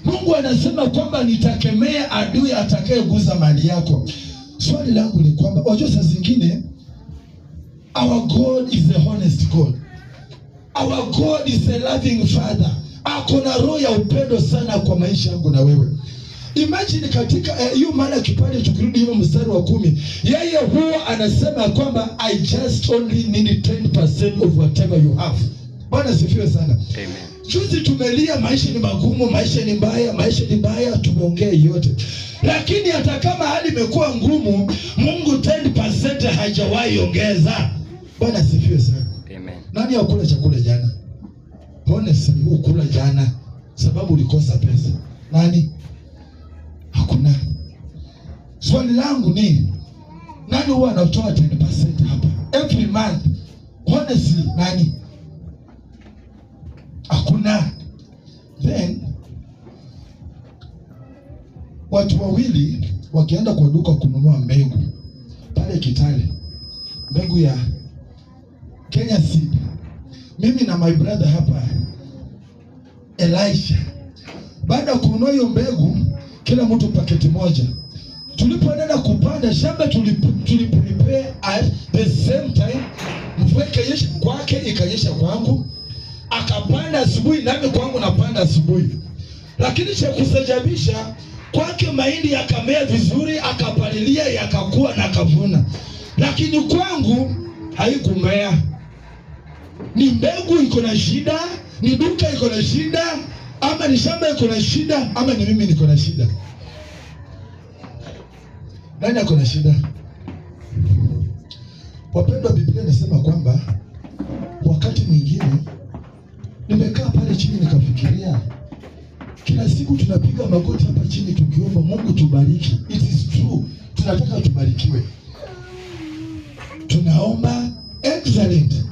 Mungu anasema kwamba nitakemea adui atakayeguza mali yako. Swali langu ni kwamba wajua, saa zingine our God is a honest God. Our God is a loving Father. Ako na roho ya upendo sana kwa maisha yangu na wewe. Imagine katika hiyo maana kipande tukirudi hiyo mstari wa 10, yeye huwa anasema kwamba I just only need 10% of whatever you have. Bwana sifiwe sana. Amen. Juzi tumelia maisha ni magumu, maisha ni mbaya, maisha ni mbaya, tumeongea yote. Lakini hata kama hali imekuwa ngumu, Mungu 10% hajawahi ongeza. Bwana sifiwe sana. Amen. Nani hakula chakula jana? Honestly, hukula jana sababu ulikosa pesa. Nani? Hakuna. Swali langu ni nani huwa anatoa 10% hapa every month? Honestly, nani? Hakuna. Then watu wawili wakienda kwa duka kununua mbegu pale Kitale, mbegu ya Kenya Seed, mimi na my brother hapa Elisha, baada ya kununua hiyo mbegu, kila mtu paketi moja, tulipoenda kupanda shamba tuliprepare at the same time. Mvua ikanyesha kwake, ikanyesha kwangu, akapanda asubuhi, nami kwangu napanda asubuhi. Lakini cha kusajabisha, kwake mahindi yakamea vizuri, akapalilia, yakakua na akavuna, lakini kwangu haikumea. Ni mbegu iko na shida, ni duka iko na shida, ama ni shamba iko na shida, ama ni mimi niko na shida? Nani ako na shida? Wapendwa, Biblia inasema kwamba wakati mwingine nimekaa pale chini nikafikiria, kila siku tunapiga magoti hapa chini tukiomba Mungu tubariki. It is true, tunataka tubarikiwe, tunaomba excellent.